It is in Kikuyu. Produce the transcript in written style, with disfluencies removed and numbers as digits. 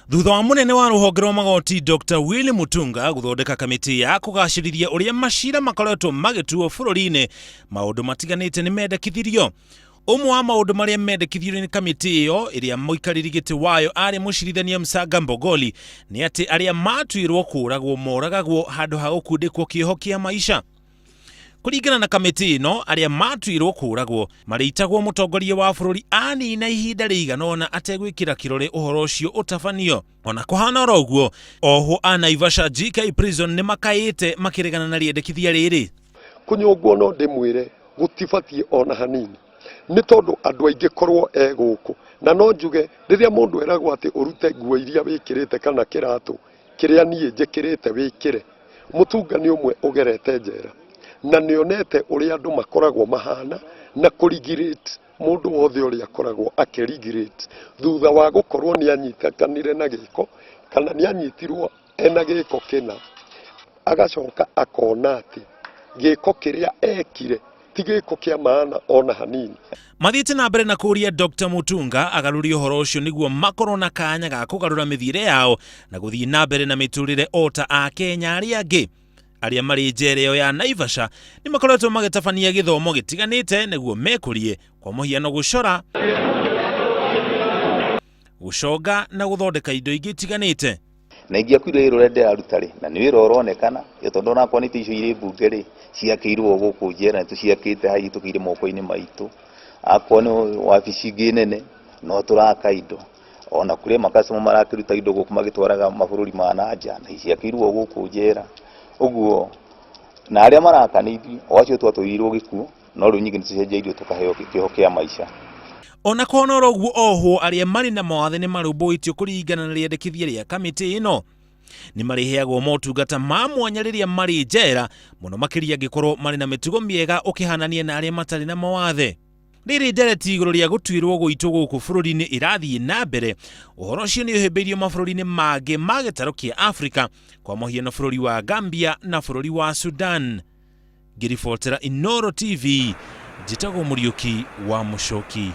Thutha wa mũnene wa rũhonge rwa magoti Dr Willy Mutunga gũthondeka kamĩtĩ ya kũgacĩrithia ũrĩa macira makoretwo magĩtuo bũrũri-inĩ, maũndũ matiganĩte nĩ mendekithirio. Ũmwe wa maũndũ marĩa mendekithirio nĩ kamĩtĩ ĩyo ĩrĩa mũikarĩri gĩtĩ wayo arĩ mũcirithania Msanga Mbogoli nĩ atĩ arĩa matuĩrwo kũũragwo moragagwo handũ ha gũkundĩkwo kĩoho kĩa maisha. Kũringana na kamĩtĩ ĩno, arĩa matuĩrwo kũũragwo marĩitagwo mũtongoria wa bũrũri anina ihinda rĩigana ũna ategwĩkĩra kĩrore ũhoro ũcio ũtabanio. Ona kũhana oro ũguo, ohwo a Naivasha GK Prison nĩ makaĩte makĩregana na rĩendekithia rĩrĩ. Kũnyongwo no ndĩmwĩre gũtibatiĩ ona hanini nĩ tondũ andũ aingĩ korwo e gũkũ na no njuge rĩrĩa mũndũ eragwo atĩ ũrute nguo iria wĩkĩrĩte kana kĩratũ kĩrĩa niĩ njĩkĩrĩte wĩkĩre, Mũtunga nĩ ũmwe ũgerete njera na nĩonete ũrĩa andũ makoragwo mahana na kũ regret mũndũ wothe ũrĩa akoragwo akĩ regret thutha wa gũkorwo nĩ anyitĩkanire na gĩko kana nĩ anyitirwo ena gĩko kĩna agacoka akona atĩ gĩko kĩrĩa ekire ti gĩko kĩa maana ona hanini. Mathiĩte na mbere na kũũria Dr Mutunga agarũrie ũhoro ũcio nĩguo makorwo na kanya ga kũgarũra mĩthiĩre yao na gũthiĩ na mbere na mĩtũrĩre o ta Akenya arĩa angĩ. Arĩa marĩ njera ĩyo ya Naivasha nĩ makoretwo magĩtabania gĩthomo gĩtiganĩte nĩguo mekũrie, kwa mũhiano gũcora, gũconga na gũthondeka indo ingĩ itiganĩte. Na ingĩakuire wĩra ũrĩa ndĩraruta rĩ, na nĩ wĩra ũronekana, ĩ tondũ onakorwo nĩ itĩ icio irĩ mbunge rĩ, ciakĩirwo gũkũ njera nĩ tũciakĩte hahĩtũkĩire moko-inĩ maitũ. Akorwo nĩ wabici ingĩ nene, no tũraka indo. Ona kũrĩ ma customer marakĩruta indo gũkũ magĩtwaraga mabũrũri ma na nja, na ciakĩirwo gũkũ njera. Ũguo, na arĩa maraka nĩ ithuĩ, o acio twatũrirwo gĩkuũ, no rĩu nyingĩ nĩ tũcenjeirio tũkaheo kĩoho kĩa maica. Ona kũhana oro ũguo ohwo arĩa marĩ na mawathe nĩ marũmbũĩtio kũringana na rĩendekithia rĩa kamĩtĩ ĩno. Nĩ marĩheagwo motungata ma mwanya rĩrĩa marĩ njera, mũno makĩria angĩkorwo marĩ na mĩtugo mĩega ũkĩhanania na arĩa matarĩ na mawathe. Rĩrĩ ndereti igũrũ rĩa gũtuĩrwo gũitũ gũkũ bũrũri-inĩ ĩrathiĩ na mbere, ũhoro ũcio nĩ ũhĩmbĩirio mabũrũri-inĩ mangĩ ma gĩtarũ kĩa Afrika, kwa mũhiano bũrũri wa Gambia na bũrũri wa Sudan. Ngĩribotera Inooro TV, njĩtagwo Mũriũki wa Mũcoki.